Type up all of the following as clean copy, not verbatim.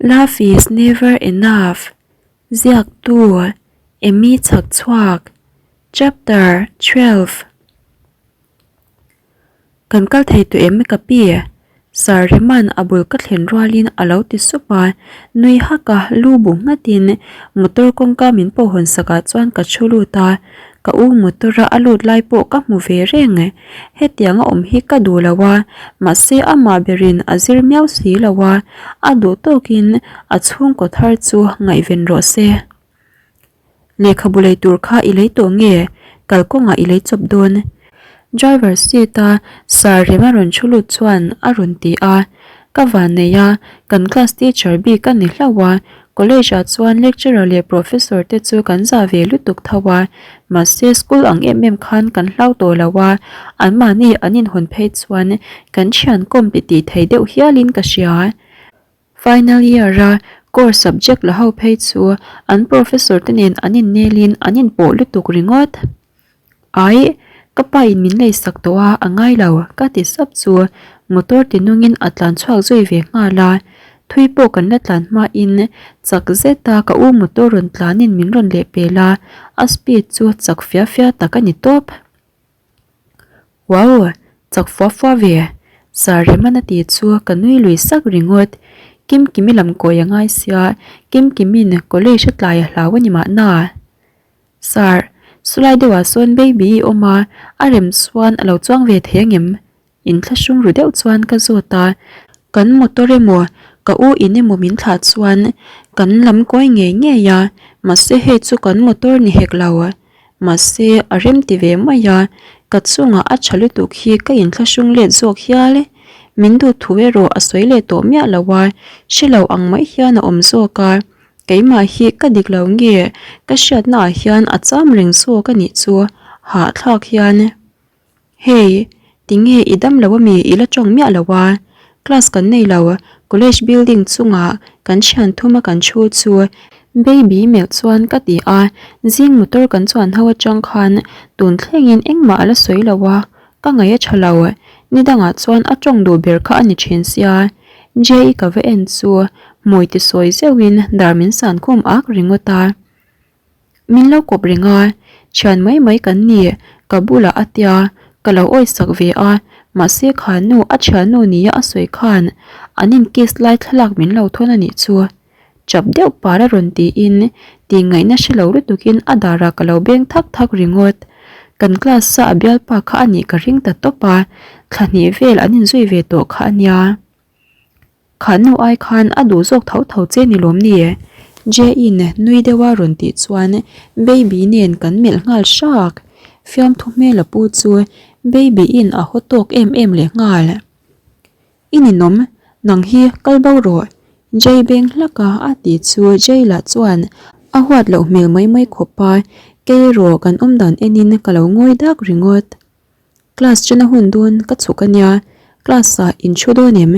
Love is never enough Ziaktu Amy Chhakchhuak Chapter 12 Kan kal thei tawh em ka pi? Sir Riman a bul ka thlen rualin a lo ti sup a, nui hak a lu bu nghatin motor kawngka min pawh hawn sakah chuan ka thu lut a, ka u motor a a lut lai pawh ka hmu ve reng. Hetiang a awm hi ka duh lo a, mahse amah berin a zir miau si lo a, a duh tawkin a chhungkaw thar chu ngaihven rawh se. Lehkhabu lei tur kha i lei tawh nge? Kalkawngah i lei chawp dawn? Driver seat a Sir Rema rawn thu lut chuan a rawn ti a, ka van nei a, kan class teacher bik a ni hlauh a, College ah chuan lecturer leh professor te chu kan zah ve lutuk tho a, mahse school ang em em khan kan hlau tawh lo a, anmahni an inhawn phei chuan kan thian kawm ti tih thei deuh hialin ka hria. Final year a course subject la ho phei chu an professor te nen an innelin an inpawh lutuk ringawt. Aih, ka pa in min lei sak tawh a, a ngai lo, ka ti sap chu motor ti nungin a tlan chhuak zui ve nghal a. Thui pawh kan la tlan hmain chak zet a ka u motor rawn tlanin min rawn leh pel a, a speed chu chak fia fia tak a ni tawp. Wow! Chak fua fua ve! Sir Remana ti chu ka nui lui sak ringawt. Kimkimi lam kawi a ngai sia, Kimkimin college a tlai a hlau a ni mahna. Sir, sulai deuhah sawn baby i awm a, a rem chuan a lo chuang ve thei angem? Inthlahrung ru deuh chuan ka zawt a, kan motor emaw ka u in emaw min thlah chuan kan lam kawi ngei ngei a, mahse hei chu kan motor ni hek lo. Mahse a rem ti ve mai a, ka chungah a tha lutuk hi ka inthlahrung let zawk hial. Min duh thu erawh a sawi leh tawh miah lo a, hre lo ang mai hian a awm zawk a. Keimah hi ka dik lo nge ka hriatna ah hian a cham reng zawk a nih chu hahthlak hian Hey tinge i dam lo ami i la tawng miah lo a class kan nei lo college building chungah kan thian thum a kan thu chu baby melh chuan ka ti a zing motor kan chuan ho atang khan tun thlengin engmah a la sawi lo a ka ngaih a tha lo ni dangah chuan a tawng duh ber kha a ni thin sia J-i ka va en chu hmui ti sawi zeuhin dar min san khum ak ringawt a. Min lo kawp reng a, thian mai mai kan ni, ka bulah a tia, ka lo awi sak ve a, mahse kha nu a thiannu nia a sawi khan an in kiss lai thlalak min lo thawn a nih chu. Chap deuh par a rawn tiin tih ngaihna hre lo lutukin a darah ka lo beng thak thak ringawt. Kan class a a bialpa kha a nih ka ring ta tawp a, thla hnih vel an inzui ve tawh kha a nia. Kha nu ai khan a duh zawk tho tho che ni lawm ni? Jane nui deuha rawn tih chuan Baby nen kan melh nghal hrak. Fiamthu hmel a pu chu Baby in a haw tawk em em leh nghal. I ninawm, nang hi kal bo rawh. Jay beng hlak a a ti chu Jay lah chuan a huat loh hmel mai mai khawp a, kei erawh kan awm dan enin ka lo ngawi dak ringawt. Class chana hun dawn ka chhuk a nia, class ah in thu dawn em?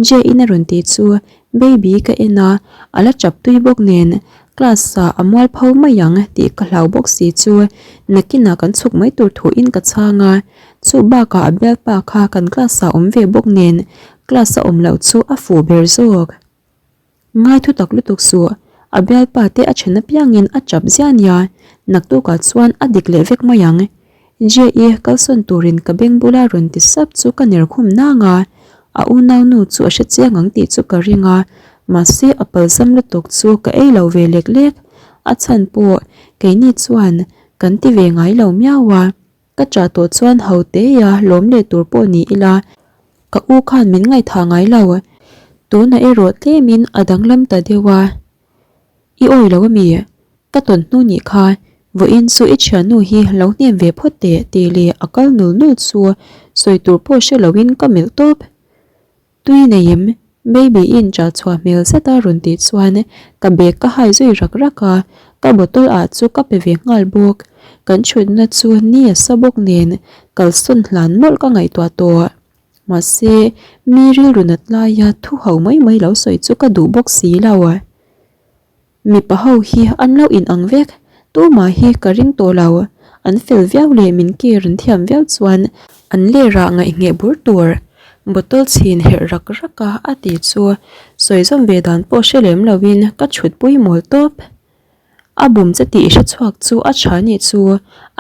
Jay in a rawn ti chu Baby ka en a, a la chap tui bawk nen class ah a mual pho mai ang tih ka hlau bawk si chu nakinah kan chhuk mai tur thu in ka chhang a. Chu bakah a bialpa kha kan class ah awm ve bawk nen class a awm loh chu a fuh ber zawk. Ngai thu tak lutuk suh, a bialpa te a then apiangin a chap ziah nia, naktukah chuan a dik leh vek mai ang. J-i kalsawn turin ka beng bula rawn ti sap chu ka ner khum nang a, a unaunu chu a hre chiang ang tih chu ka ring a, mahse a palzam lutuk chu ka ei lo ve lek lek. A chhan pawh keini chuan kan ti ve ngai lo miau a. Ka chah tawh chuan ho teia lawm leh tur pawh ni ila, ka u khan min ngaihthah ngai lo. Tunah erawh tlemin a danglam ta deuh a. I awi lo ami? Ka tawn hnu nih kha, vawiin chu i thiannu hi lo hnem ve phawt teh tih leh a kal nul nul chu sawi tur pawh hre loin ka melh tawp. Tui nei em? Baby in ṭah chhuah hmel zet a rawn tih chuan ka bag ka hai zui rak rak a, ka bottle ah chu ka pe ve nghal bawk. Kan chhutna chu ni a sa bawk nen kalsawn hlan mawlh ka ngaihtuah tawh. Mahse, mi rilru nat laia thu ho mai mai lo sawi chu ka duh bawk si lo. Mipa ho hi an lo in ang vek, tumah hi ka ring tawh lo, an fel viau leh min kir an thiam viau chuan an lerah ngaihngheh bur tur. Bottle chhin herh rak rak a a ti chu sawi zawm ve dan pawh hre lem lovin ka chhut pui mawl tawp. A bum che tih i hre chhuak chu a tha nih chu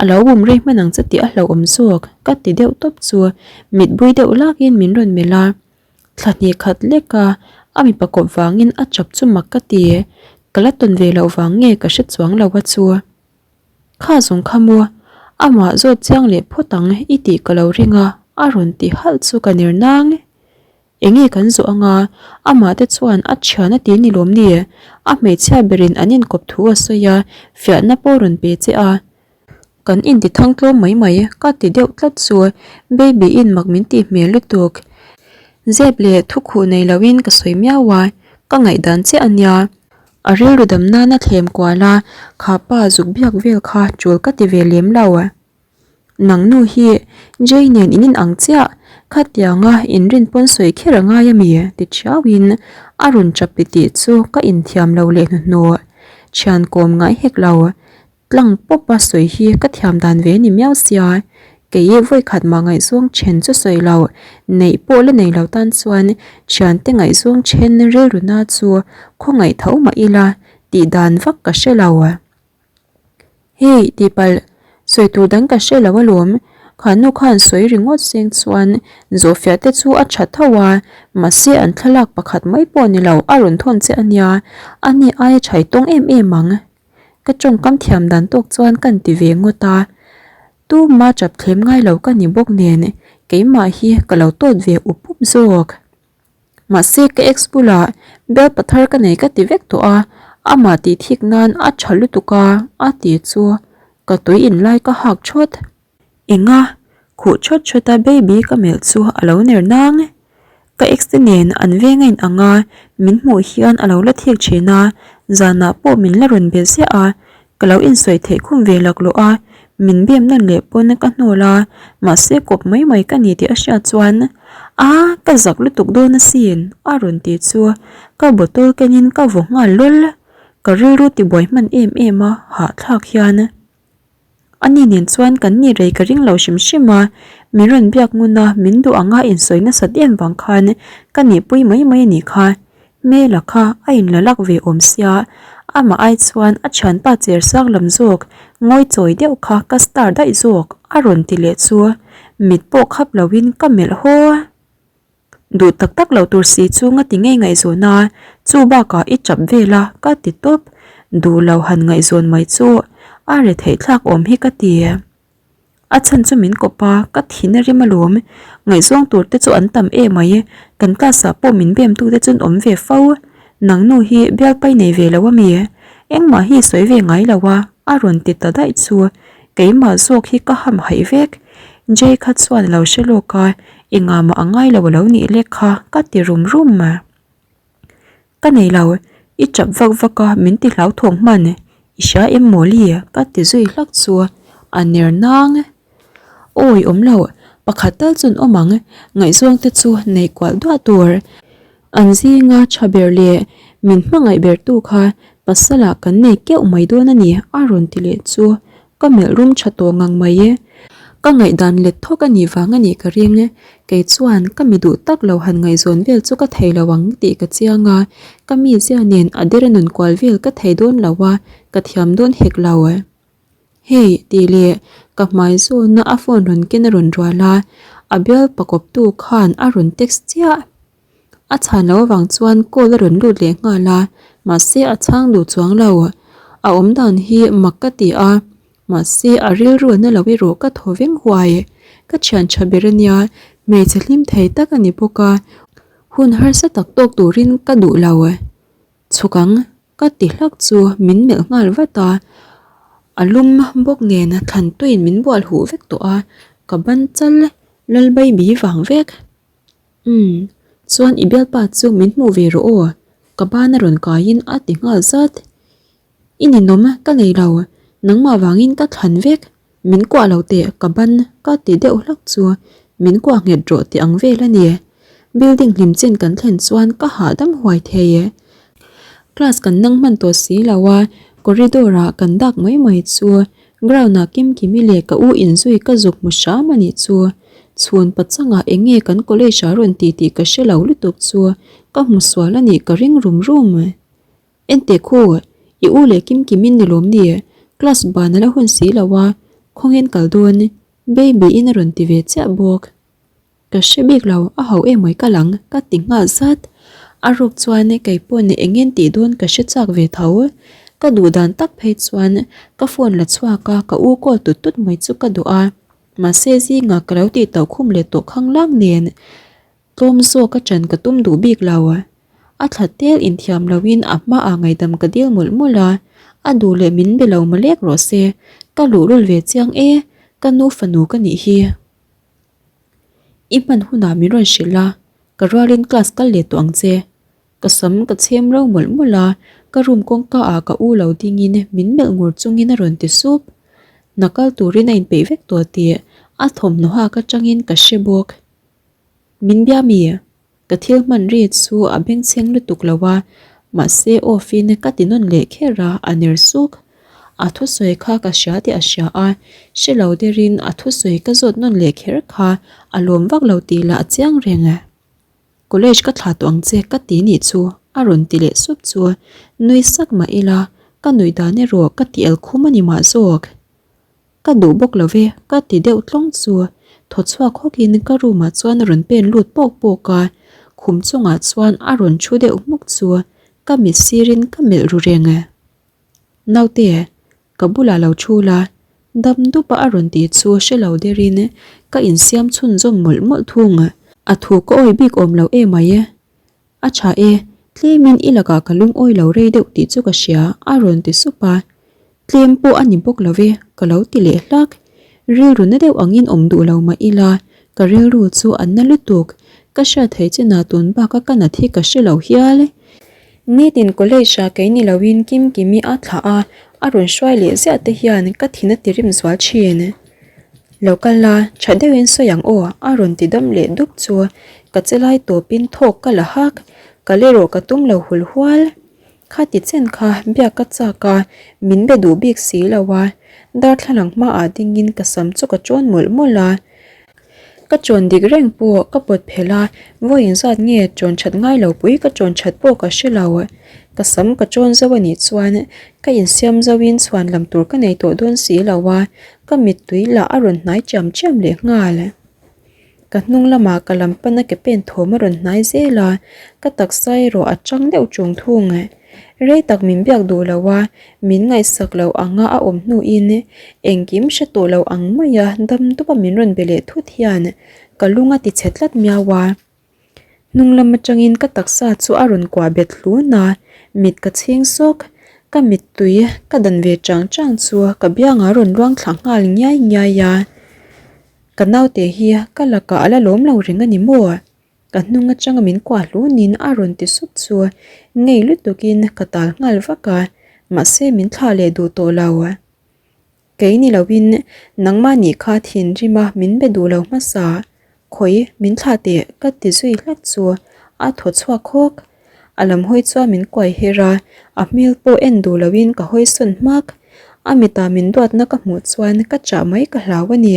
a lo bum rei hman ang che tih a hlauhawm zawk ka ti deuh tawp chu mit bui deuh lakin min rawn melh a. Thla hnih khat lek a a mipa kawp vangin a chap chu mak ka ti. Ka la tawn ve loh vang nge ka hre chuang lo a chu. Kha zawng kha maw? Amah zawt chiang leh phawt ang i tih ka lo ring a, a rawn ti halh chu ka ner nang. Enge kan zawh anga, amah te chuan a thian a ti ni lawm ni? A hmeichhia berin an inkawp thu a sawi a, fiahna pawh rawn pe che a. Kan inti thang tlawm mai mai ka ti deuh tlat chu baby in mak min tih hmel lutuk. Zep leh thukhuh nei loin ka sawi miau a, ka ngaihdan chiah a nia. A rilru dam nana thlem kual a, kha pa zuk biak vel kha tul ka ti ve lem lo. Nang nu hi Jay nen in in ang chiah, khatianga inrin pawn sawi kher a ngai a mi? ti thiau in a rawn tap ti tih chu ka inthiam lo leh hnuhnawh. Thian kawm ngai hek lo. Tlang pawpa sawi hi ka thiam dan ve ni miau sia, kei vawikhat mah ngaihzawng then chu sawi lo, neih pawh la nei lo tan chuan thiante ngaihzawng then rilru na chu khawngaih tho mah ila tih dan vak ka hre lo. Hei tihpalh, sawi tur dang ka hre lo alawm, kha nu khan sawi ringawt seng chuan zawhfiah te chu a tha tho a, mahse an thlalak pakhat mai pawh ni lo a rawn thawn che ania, ani aia chhai tawng em em ang. Ka tawngkam thiam dan tawk chuan kan ti ve ngawt a, tuma chap thlem ngai lo ka ni bawk nen keimah hi ka lo tawt ve up up zawk. Mahse ka ex bulah bel pathar ka nei ka ti vek tawh a, amah tih thik nan a tha lutuk a a ti chu ka tui in lai ka hak thawt. Enga? Khuh thawt thawt a baby ka melh chu a lo ner nang. Ka ex te nen an veng a in ang a, min hmuh hian a lo la thik thin a, zanah pawh min la rawn be ziah a, ka lo insawi theih khum ve laklawh a, min bem nawn leh pawn ka hnawl a, mahse kawp mai mai ka ni tih a hriat chuan A ka zak lutuk dawn asin a rawn ti chu ka bottle kenin ka vaw nghal lawl, ka rilru tibuai hman em em a hahthlak hian. Ani nen chuan kan ni rei ka ring lo hrim hrim a, min rawn biak ngun a, min duh anga insawi nasat em vang khan ka nihpui mai mai a nih kha. Hmela kha a inla lak ve awm sia, amah ai chuan a thianpa cher sang lam zawk, ngawi chawi deuh kha ka star daih zawk a rawn ti leh chu mit pawh khap loin ka melh haw a. Duh tak tak lo tur si chu nga ti ngei ngaihzawn a, chu bakah i chap vel a ka ti tawp, duh lo han ngaihzawn mai chu a re theih thlak awm hi ka ti. A chhan chu min kawp a, ka thin a rim alawm, ngaihzawng tur te chu an tam em mai, kan class ah pawh min bem tu te chu an awm ve fo, nang nu hi bialpai nei ve lo ami? Engmah hi sawi ve ngai lo a, a rawn ti ta daih chu keimah zawk hi ka hamhaih vek, Jay kha chuan a lo hre lawk a, Engah mah a ngai lo a lo nih lek kha ka ti rum rum a. Ka nei lo, i chap vak vak a min ti hlauthawng hman, i hria em Mawli ka ti zui hlak chu a ner nang. Awi awm lo, pakhat tal chu an awm ang, ngaihzawng te chu nei kual duah tur. An zinga tha ber leh min hmangaih ber tu kha pasal ah kan nei keuh mai dawn a ni a rawn ti leh chu Ka melh rum tha tawh ngang mai e. Ka ngaihdan let thawk a nih vang a nih ka ring. Kei chuan ka mi duh tak lo han ngaihzawn vel chu ka thei lo ang tih ka chiang a, ka mizia nen a dera nun kual vel ka thei dawn lo a, ka thiam dawn hek lo. Hei, tih leh ka hmai zawna a phone rawn ken a rawn rual a, a bial pakawptu khan a rawn text chiah. A chhan loh avang chuan call a rawn lut leh nghal a, mahse a chhang duh chuang lo. A awm dan hi mak ka ti a, mahse a rilru na lo erawh ka thaw veng huai. Ka thian tha ber ania, hmeichhe hlim thei tak a ni bawk a, hun harsa tak tawk turin ka duh lo. Chhuk ang, ka ti hlak chu min melh nghal vat a, a lum bawk nen thlan tuiin min bual huh vek tawh a, ka ban chal Lalbaby vang vek. Umm, chuan i bialpa chu min hmuh ve rawh aw, ka ban a rawn kaiin a ti nghal zat. I ninawm ka nei lo, nangmah vangin ka thlan vek, min kuah lo teh ka ban ka ti deuh hlak chu min kuah nghet rawh tih ang vel a ni. Building hlim chin kan thlen chuan ka hahdam huai thei e. Class kan nang hman tawh si lo a, corridor ah kan dak mai mai chu ground ah Kimkimi leh ka u inzui ka zuk hmu hram a nih chu. Chhun pachangah eng nge kan college ah rawn ti tih ka hre lo lutuk chu ka hmu sual a nih ka ring rum rum. Enteh khu, i u leh Kim Kim in ni lawm ni? Class ban a la hun si lo a, khawngin kal dawn Baby in a rawn ti ve chiah bawk. Ka hre bik lo, a ho emawih ka lang ka ti nghal zat. A ruk chuan kei pawn engin tih dawn ka hre chak ve tho. Ka duh dan tak phei chuan ka phone la chhuak a, ka u call tut tut mai chu ka duh a. Mahse zingah ka lo tih tauh khum leh tawh khang lang nen tlawm zawk a ṭan ka tum duh bik lo. A thla tel inthiam loin a hmaah ngaihdam ka dil mawlh mawlh a, a duh leh min be lo malek rawh se, ka luhlul ve chiang e, ka nu fanu ka nih hi. I hman hunah min rawn hrilh a, ka rualin class kal leh tawh ang che. Ka sam ka chhem ro mawlh mawlh a, ka room kawngka ah ka u lo dingin min melh ngur chungin a rawn ti sup. Hna kal turin a inpeih vek tawh tih a thawmhnaw hak atangin ka hre bawk. Min bia mi? Ka thil hman ri chu a bengchheng lutuk lo a, mahse off in ka ti nawn leh kher a, a ner suk. A thusawi kha ka hria tih a hria a, hre lo derin a thusawi ka zawt nawn leh kher kha a lawm vak lo tih lah a chiang reng. College ka thlah tawh ang che ka ti nih chu a rawn ti leh sup chu nui sak mah ila ka nuih dan erawh ka ti el khum a ni mah zawk. Ka duh bawk lo ve ka ti deuh tlawng chu thaw chhuak hawkin ka room ah chuan a rawn pen lut pawk pawk a, khum chungah chuan a rawn thu deuh hmuk chu ka mit sirin ka melh ru reng. Naute, ka bulah lo thu la, dam dup a a rawn tih chu hre lo derin ka insiam chhunzawm mawlh mawlh thung. A thu ka awi bik awm lo emai. A tha e, tlemin i lakah ka lungawi lo rei deuh tih chu ka hria, a rawn ti sup a. Tlem pawh a ni bawk lo e, ka lo ti leh hlak. Rilru na deuh angin awm duh lo mah ila, ka rilru chu a na lutuk. Ka hriat theih chinah tun baka ka nat hi ka hre lo hial. Nitin college ah kei ni loin Kimkimi a thlah a, a rawn hruai leh ziah te hian ka thin a ti rim zual thin. Lo kal la, tha deuhin sawi ang aw a rawn ti dam leh dup chu ka che lai tawpin thawk ka la hak, kal erawh ka tum lo hul hual. Kha ti chen kha biak ka chak a, min be duh bik si lo a, darthlalang hmaah dingin ka sam chu ka chawn mawlh mawlh a. Ka chawn dik reng pawh ka pawt phelh a, vawiin zat nge chawn that ngai lo pui ka chawn that pawh ka hre lo. Ka sam ka chawn zo a nih chuan ka insiam zoin chhuan lam tur ka nei tawh dawn si lo a, ka mittui lah a rawn hnai chiam chiam leh nghal. Ka hnung lamah ka lam pana ke pen thawm a rawn hnai zel a, ka taksa erawh a chang deuh chung thung. Rei tak min biak duh lo a, min ngaihsak lo anga a awm hnuin engkim hre tawh lo ang maia dam dupa min rawn be leh thut hian ka lung a ti chhe tlat miau a. Hnung lam atangin ka taksa chu a rawn kuah bet hlun a, mit ka chhing sawk. Ka mittui ka dan ve chang chang chu ka biangah a rawn luang thla nghal ngiai ngiai a. Ka naute hi ka lakah a la lawm lo reng a ni maw? Ka hnung atanga min kuah hlunin a rawn ti sup chu ngei lutukin ka tal nghal vak a, mahse min thlah leh duh tawh lo. Kei ni loin nangmah nih kha thinrim a min be duh lo hmasa, khawi min thlah teh ka ti zui hlek chu a thaw chhuak hawk. A lam hawi chuan min kuai her a, a hmel pawh en duh loin ka hawi sawn hmak. A mitah min duatna ka hmuh chuan ka chah mai ka hlau a ni.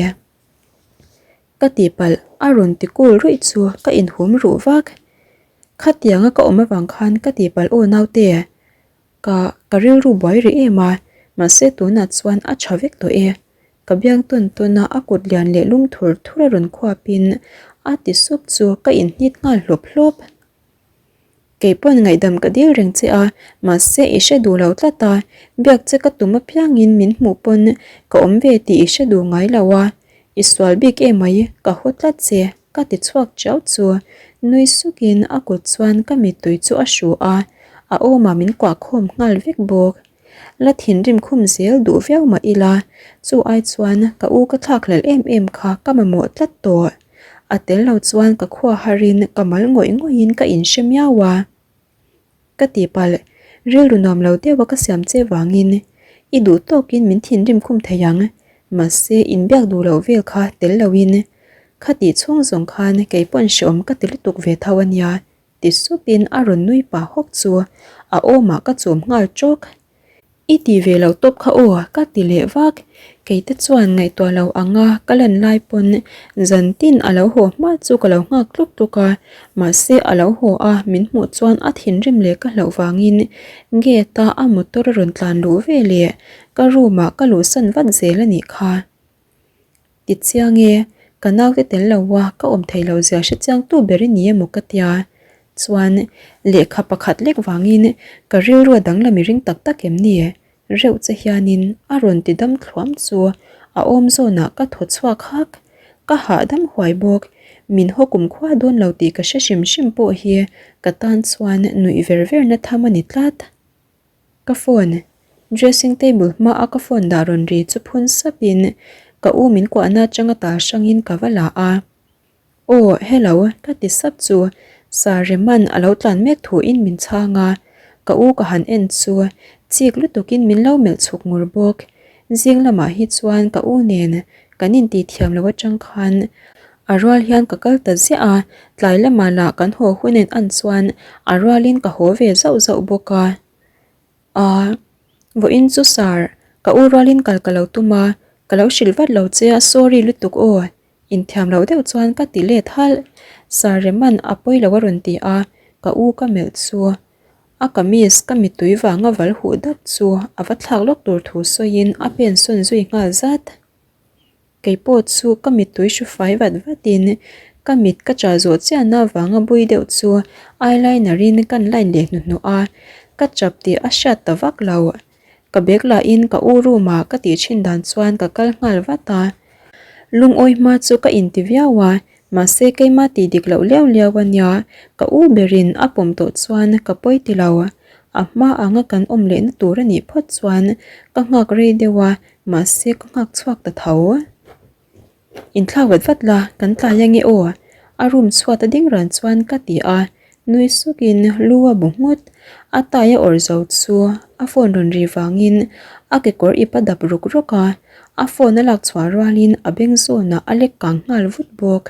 Ka tihpalh a rawn ti kul ruih chu ka inhum ruh vak. Khatianga ka awm avang khan ka tihpalh aw naute. Ka ka rilru buai rih em a, mahse tunah chuan a tha vek tawh e. Ka biang tawn tawn a a kut lian leh lum thur thur a rawn khuapin a ti sup chu ka inhnit nghal hlawp hlawp. Kei pawn ngaihdam ka dil reng che a, mahse i hre duh lo tlat a, biak che ka tum apiangin min hmuh pawn ka awm ve tih i hre duh ngai lo a, i sual bik emai ka haw tlat che ka ti chhuak chiau chu nui sukin a kut chuan ka mittui chu a hru a, a awmah min kuah khawm nghal vek bawk. La thinrim khum zel duh viau mah ila, chu ai chuan ka u ka thlak hlelh em em kha ka mamawh tlat tawh. A tel lo chuan ka khua harin ka mal ngawih ngawihin ka inhre miau a. Ka tihpalh, rilru nuam lo deuha ka siam che vangin i duh tawkin min thinrim khum thei ang, mahse inbiak duh loh vel kha tel loin khatih chhung zawng khan kei pawn hreawm ka ti lutuk ve tho a nia ti supin a rawn nui pah hawk chu a awmah ka chum nghal tawk. I ti ve lo tawp kha aw ka ti leh vak. Kei te chuan ngaihtuah lo anga ka lan lai pawn zan tin a lo haw hma chu ka lo nghak tluk tluk a, mahse a lo haw a min hmuh chuan a thinrim leh ka hlauh vangin gate a a motor a rawn tlan luh ve leh ka room ah ka luhsan vat zel a nih kha. Ti chiang e, ka naute tel lo a, ka awm thei lo zia hre chiang tu ber i ni emaw ka tia. Chuan, lehkha pakhat lek vangin ka rilru a danglam i ring tak tak em ni? Reuh che hianin a rawn ti dam thluam chu a awm zawnah ka thaw chhuak hak. Ka hahdam huai bawk, min haw kum khua dawn lo tih ka hre hrim hrim pawh hi ka tan chuan nuih ver verna tham a ni tlat. Ka phone, dressing table hma a ka phone dah rawn ri chu phun sap in ka u min kuahna atanga tal hrang in ka va la a. Aw hello ka ti sap chu Sir Reman a lo tlan mek thu in min chhang a, ka u ka han en chu chik lutuk in min lo melh chhuk ngur bawk. Zing lamah hi chuan ka u nen kan inti thiam lo atang khan a rual hian ka kal ta ziah a, tlai lamah lah kan haw hun en an chuan a rualin ka haw ve zauh zauh bawk a. Aa, vawiin chu sir, ka u rualin kal ka lo tum a, ka lo hrilh vat lo che a, sorry lutuk aw, inthiam loh deuh chuan ka ti let halh. Sir Reman a pawi lo a rawn ti a, ka u ka melh chu. A kamis ka mittui vanga val huh dap chu a va thlak lawk tur thu sawiin a pen sawn zui nghal zat. Kei pawh chu ka mittui hru fai vat vatin ka mit ka chah zawh chiahna avanga bui deuh chu eyeliner in kan line leh hnuhnawh a, ka chap tih a hriat ta vak lo. Ka bag lahin ka u room ah ka tih thin dan chuan ka kal nghal vat a. Lungawi hma chu ka inti viau a, mahse keima tih dik loh liau liau a nia, ka u berin a pawm tawh chuan ka pawi ti lo. A hma anga kan awm lehna tur a nih phawt chuan ka nghak rei deuh a, mahse ka nghak chhuak ta tho. Inthlak vat vat la, kan tlai ange aw. A room chhuat a ding ran chuan ka ti a, nui sukin lu a bu nghut. A tai a awrh zo chu a phone rawn ri vangin a kekawr ip a dap ruk ruk a, a phone a lak chhuah rualin a beng zawnah a lek kang nghal vut bawk.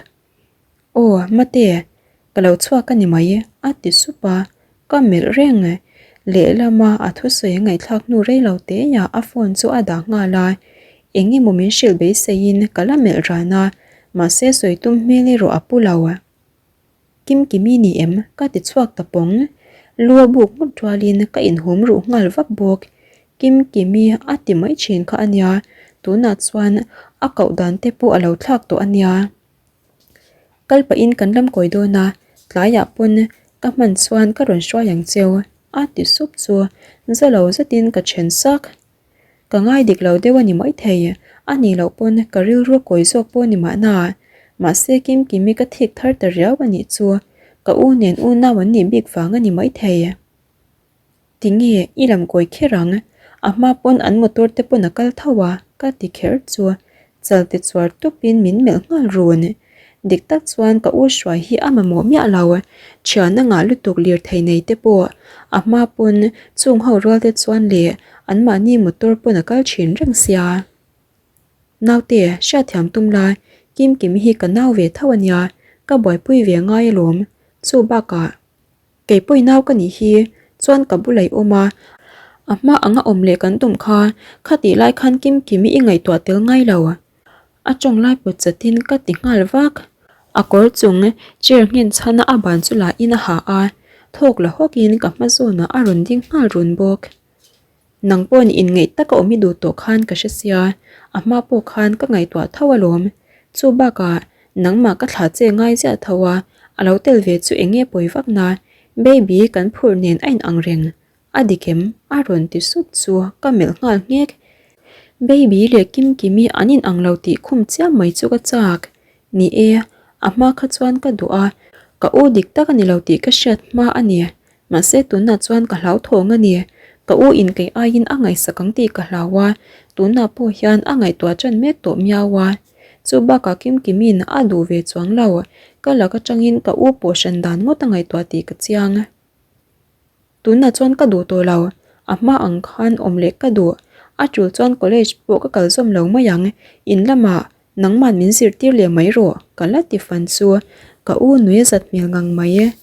Aw, mate, ka lo chhuak a ni mai, a ti sup a, ka melh reng. Lehlama a thusawi a ngaihthlak hnu rei lo teia a phone chu a dah nghal a, eng emaw min hrilh beiseiin ka la melh ran a, mahse sawi tum hmel erawh a pu lo. Kimkimi ni em? ka ti chhuak ta pawng. Lu a buk nghut rualin ka inhum ruh nghal vak bawk. Kimkimi a ti mai thin kha a nia, tunah chuan a koh dan te pawh a lo thlak tawh a nia. Kal pahin kan lam kawi dawn a, tlaiah pawn ka hman chuan ka rawn hruai ang cheu a ti sup chu za lo zetin ka then sak. Ka ngai dik lo deuh a ni maithei, a nih loh pawn ka rilru kawi zawk pawh ni mahna. Mahse Kimkimi ka thik thar ta riau a nih chu, ka u nen unau an nih bik vang a ni maithei. Tinge i lam kawi kher ang, a hma pawn an motor te pawn a kal tho a, ka ti kher chu chal ti chuar tupin min melh nghal run. Dik tak chuan ka u hruai hi a mamawh miah lo, thian a ngah lutuk lirthei nei te pawh a hma pawn chung ho rual te chuan leh anmahni motor pawn a kal thin reng sia. Naute, hriatthiam tum la, Kimkimi hi ka nau ve tho a nia, ka buaipui ve ngai alawm, chu bakah. Kei pawh i nau ka nih hi, chuan ka bulah i awm a, a hma anga awm leh kan tum kha, khatih lai khan Kimkimi i ngaihtuah tel ngai lo. A tawng lai pawt chatin ka ti nghal vak. A kawr chung chair nghen chhana a ban chu la in a ha a, thawk la hawkin ka hma zawnah a rawn ding nghal run bawk. Nang paw'n inngeih taka awm i duh tawh khan ka hre sia, a hma pawh khan ka ngaihtuah tho alawm. Chu bakah nangmah ka thlah che ngai ziah tho a, a lo tel ve chu eng nge pawi vak na, baby kan phurh nen a inang reng. A dik em? A rawn ti sup chu ka melh nghal nghek. Baby leh Kimkimi an inang lo tih khum chiam mai chu ka chak. Ni e, a hma kha chuan ka duh a, ka u dik tak a ni lo tih ka hriat hma a ni. Mahse tunah chuan ka hlauthawng a ni. Ka u in kei aiin a ngaihsak ang tih ka hlau a, tunah pawh hian a ngaihtuah ṭan mek tawh miau a. Chu bakah Kimkimi'n a duh ve chuang lo, ka lak aṭangin ka u pawh hran dan ngawt a ngaihtuah tih ka chiang. Tunah chuan ka duh tawh lo, a hma ang khan awm leh ka duh. A tul chuan college pawh ka kal zawm lo mai ang, in lamah nangman min zirtir leh mai rawh ka la ti fan chu ka u nui a zat hmel ngang mai.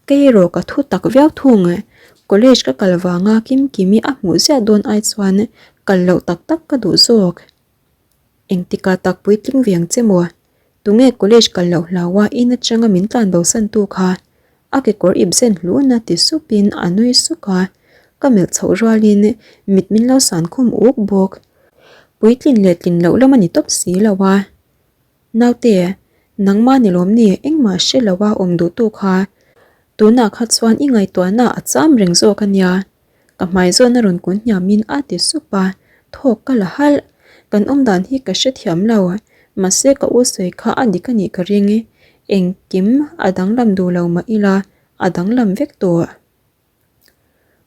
Kei erawh ka thu tak viau thung. College ka kal vanga Kimkimi a hmuh ziah dawn ai chuan kal loh tak tak ka duh zawk. Engtikah tak puitling ve ang che maw? Tunge college kal loh hlaua in atanga min tlan bosan tu kha? A kekawr ip zen hluna ti supin a nui suk a, ka melh chhoh rualin mit min lo san khum uk bawk. Puitlin leh tlin loh lam a ni tawp si lo a. Naute, nangmah ni lawm ni engmah hre lo a awm duh tu kha. Tunah kha chuan i ngaihtuahna a cham reng zawk a nia. Ka hmai zawn a rawn kun hniamin a ti sup a, thawk ka la halh. Kan awm dan hi ka hrethiam lo, mahse ka u sawi kha a dik a nih ka ring. Engkim a danglam duh lo mah ila, a danglam vek tawh.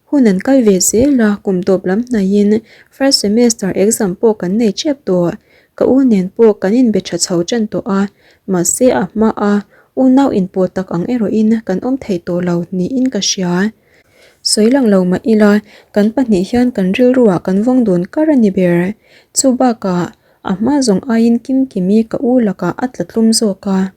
Hun an kal ve zel a, kum tawp lam hnaihin first semester exam pawh kan nei tep tawh. Ka u nen pawh kan inbe tha chho tan tawh a, mahse a hma a unau inpawh tak ang erawhin kan awm thei tawh lo niin ka hria. Sawi lang lo mah ila, kan pahnih hian kan rilruah kan vawng dun kar a ni ber. Chu bakah a hma zawng aiin Kimkimi ka u lakah a tla tlum zawk a.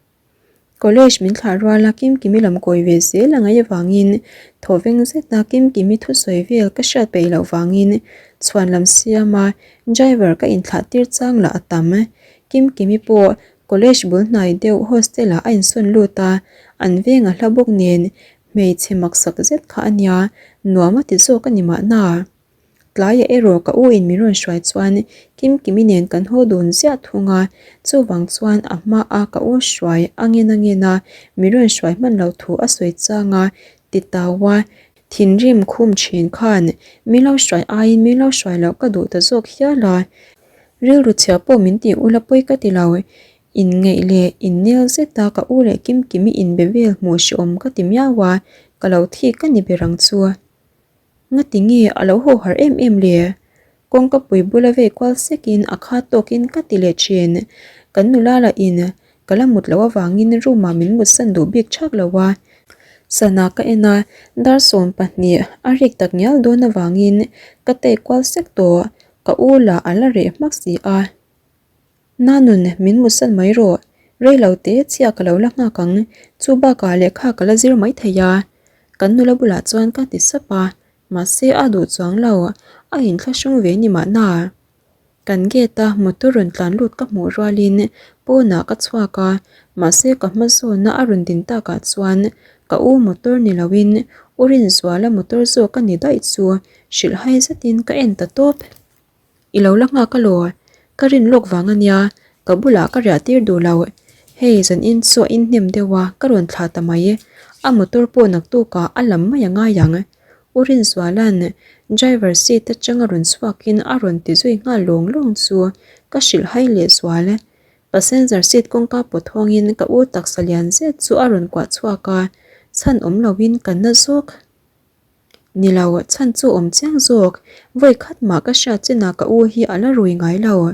College min thlah ruala Kimkimi lam kawi ve zel a ngaih avangin thawveng zeta Kimkimi thusawi vel ka hriat peih loh vangin chhuan lam siama driver ka inthlah tir chang lah a tam. Kimkimi pawh college bul hnai deuh hostel ah a insawn lut a, an veng a hla bawk nen hmeichhe maksak zet kha a nia, nuam a ti zawk a ni mahna. Tlaiah erawh ka u in min rawn hruai chuan Kimkimi nen kan haw dun ziah thung a, chuvang chuan a hma a ka u hruai a ngen a ngen a, min rawn hruai hman lo thu a sawi chang a, ti tau a, thinrim khum thin khan min lo hruai aiin min lo hruai loh ka duh ta zawk hial a, rilru chhia pawh min tih ula pawi ka ti lo, inngeih leh innel zet a ka u leh Kimkimi inbe vel hmuh hrehawm ka ti miau a, ka lo thik ka ni ber ang chu. Ngati nge a lo haw harh em em le? Kawngka pui bula vei kual sekin a khat tawkin ka ti leh thin. Kan nula lah in ka la mut loh avangin room ah min mutsan duh bik thak lo a. Sana ka en a, dar 12 a rik tak ngial dawn avangin ka tei kual sek tawh, ka u lah a la reh hmak si a. Nanun, min mutsan mai rawh. Rei lo te chhia ka lo la nghak ang, chu bakah lehkha ka la zir mai thei a. Kan nula bulah chuan ka ti sap a, mahse a duh chuang lo, a inthlahrung ve ni mahna. Kan gate a motor rawn tlan lut ka hmuh rualin pawnah ka chhuak a, mahse ka hma zawnna a rawn din takah chuan ka u motor ni loin u Rinzuala motor zawk a ni daih chu hrilhhai zetin ka en ta tawp. I lo la nghak alaw? Ka rin lawk vang a nia, ka bulah ka riah tir duh lo. Hei zan in chu a inhnem deuh a, ka rawn thlah ta mai. A motor pawh naktukah a lam mai a ngai ang. U Rinzuala'n driver seat atanga rawn chhuakin a rawn ti zui nghal lawng lawng chu ka hrilh hai lehzual. Passenger seat kawngka pawt hawngin ka u taksa lian zet chu a rawn kuah chhuak a, chhan awm loin ka na zawk. Ni lo, chhan chu awm chiang zawk. Vawi khat mah ka hriat chinah ka u hi a la rui ngai lo.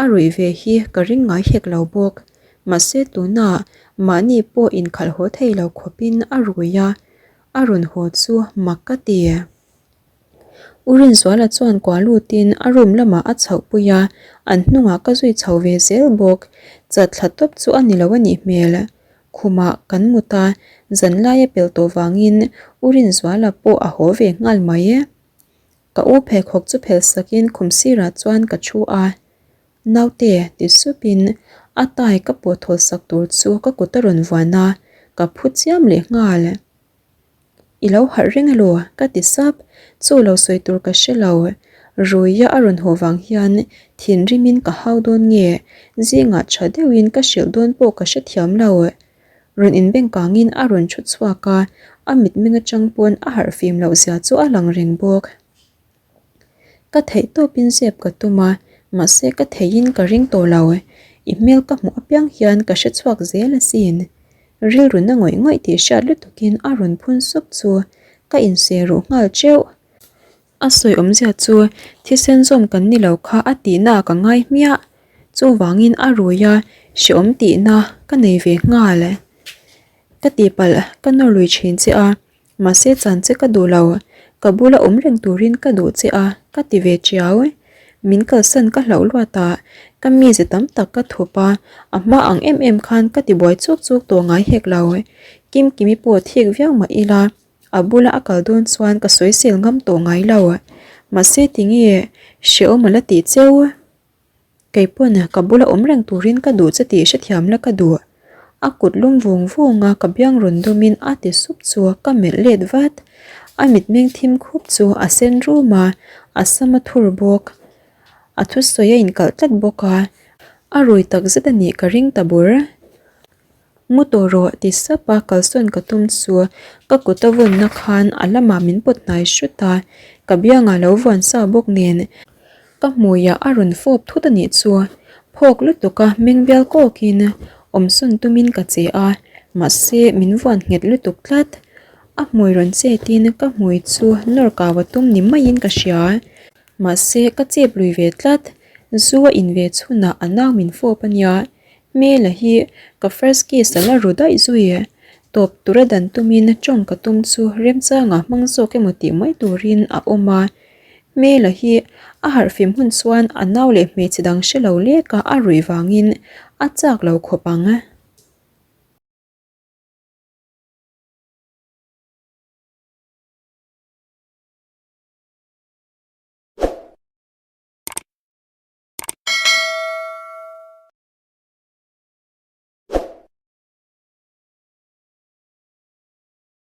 A ruih ve hi ka ring ngai hek lo bawk. Mahse tunah mahni pawh inkhalh haw thei lo khawpin a rui a, a rawn haw chu mak ka ti. U Rinzuala chuan kuah lutin a room lamah a chhoh pui a, an hnungah ka zui chho ve zel bawk. Chat thla tawp chu a ni lo a nih hmel. Khumah kan mut a, zan laia pel tawh vangin U Rinzuala pawh a haw ve nghal mai e. Ka u pheikhawk chu phel sakin khum sirah chuan ka thu a, Naute ti supin a tai ka pawh thawl sak tur chu ka kut a rawn vuan a, ka phu chiam leh nghal. I lo harh reng elaw? ka ti sap. Chu lo sawi tur ka hre lo. Ruia a rawn haw vang hian thinrimin ka hau dawn nge? Zingah tha deuhin ka hrilh dawn pawh ka hrethiam lo. Rawn inbengkangin a rawn thu chhuak a, a mitmeng atang pawn a harh fim loh zia chu a lang reng bawk. Ka theih tawpin zep ka tum a, mahse ka theihin ka ring tawh lo. I hmel ka hmuh apiang hian ka hre chhuak zel asin. Rilru na ngawih ngawih tih hriat lutukin a rawn phun sup chu ka inseh ruh nghal teuh. A sawi awmzia chu thisen zawm kan ni lo kha a tihna ah ka ngai hmiah. Chuvangin a rui a, hreawm tihna ka nei ve nghal. Ka tihpalh ka nawr lui thin che a. Mahse chan che ka duh lo, ka bula awm reng turin ka duh che a, ka ti ve chiau. Min kalsan ka hlauh luat a, ka mize tam tak ka thup a, a hma ang em em khan ka ti buai chuk chuk tawh ngai hek lo. Kimkimi pawh thik viau mah ila, A bula a kal dawn chuan ka sawisel ngam tawh ngai lo. Mahse tinge hrehawm a la tih cheu? Kei pawn ka bula awm reng turin ka duh che tih hrethiam la ka duh. A kut lum vung vung a ka biang rawn dawmin a ti sup chu ka melh let vat. A mitmeng thim khup chu a sen rum a, a sam a thur bawk. A thusawi a inkalh tlat bawk a, a rui takzet a nih ka ring ta bur. Mu tawh rawh ti sap a kalsawn ka tum chu ka kut a vawnna khan a lamah min pawt hnai hrut a, ka biangah lo vuan sa bawk nen ka hmuiah a rawn fawp thut a nih chu. Phawk lutuk a meng bial kawkin awmsawn tumin ka che a, mahse min vuan nghet lutuk tlat. A hmui rawn chetin ka hmui chu nawr kau a tum ni maiin ka hria. Mahse ka chep lui ve tlat, zu a in ve chhunah a nau min fawp a nia. Hmela hi ka first kiss a la ru daih zui e. Tawp tura dan tumin tawng ka tum chu remchangah hmang zawk emaw tih mai turin a awm a. Hmela hi a harhfim hun chuan a nau leh hmeichhe dang hre lo leka a ruih vangin a chak lo khawp ang.